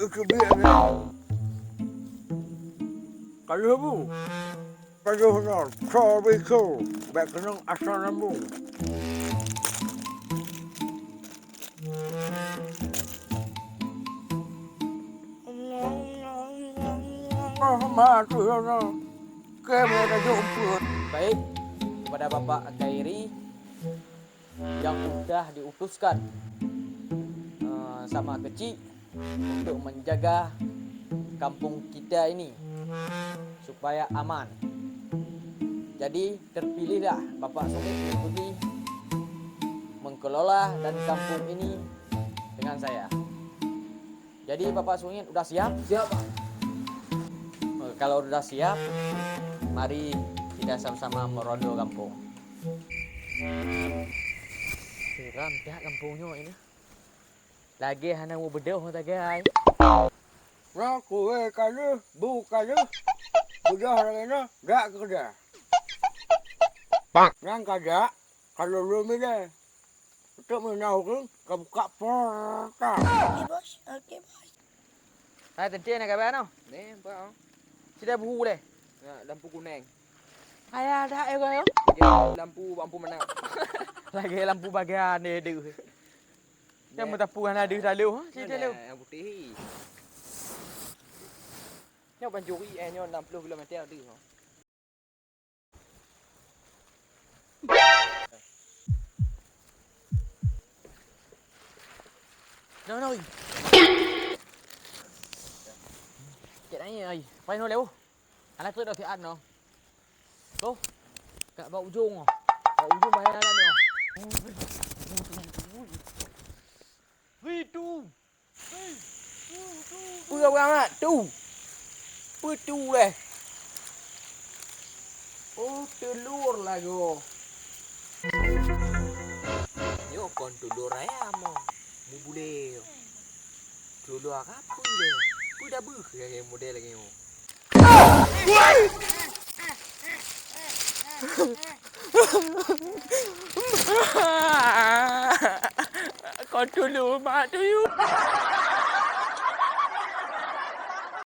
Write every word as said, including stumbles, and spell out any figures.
Keubiet nyan. Ka lheueh bu. Ka lheueh nyoe, soe bri su, bèk keunong asai lambông. Oh, ma tu ya Allah. Kém ya dah jumpa. Baik, kepada Bapak Khairi yang sudah diutuskan, eh, sama kecil untuk menjaga kampung kita ini supaya aman. Jadi, terpilihlah Bapak Songit untuk pergi mengelola dan kampung ini dengan saya. Jadi, Bapak Songit udah siap? Siap, Pak. Eh, kalau udah siap, mari kita sama-sama merondo kampung. Seram dah kampung nyoe ini. Lagèe hana mubeudôh sagai. Nyoe kueh ka lheueh, bu ka lheueh. Beudôh lagèe nyoe, jak keu keudè. Bang. Nyang ka jak, ka lôn lôn ilèe. Untuk meunyoe ureueng ka buka porta. Oke, Bos. Oke, Bos. Hai, teuntèe na kaban noh? Neh, nampak oh. Sida buhu lé. Na lampu kunéng. Hai, ada eh, kau. Lagèe lampu, lampu mana? Lagèe lampu bagian deh, deh. Nyang meuteupeu hana deuh lalu, ha? Sini lalu. Yang putih. Nyoe pancuri, eh, nyoe enam puluh kilometer deuh, ha. No, no. Cek nanya ai. Pai no lewat. Anak tu dah siap no. Tu. Kat bawah ujung. Bawah ujung bahaya anak ni. Wih, tu. Peue bangat tu? Peue tu leh? Oh, teulor lagoe. Nyoe kon teulor ayam oh. Mubulé. Teulor apa leh? Peue dah beuh lagèe model lagèe nyoe. Kon tulông mak tuyueng.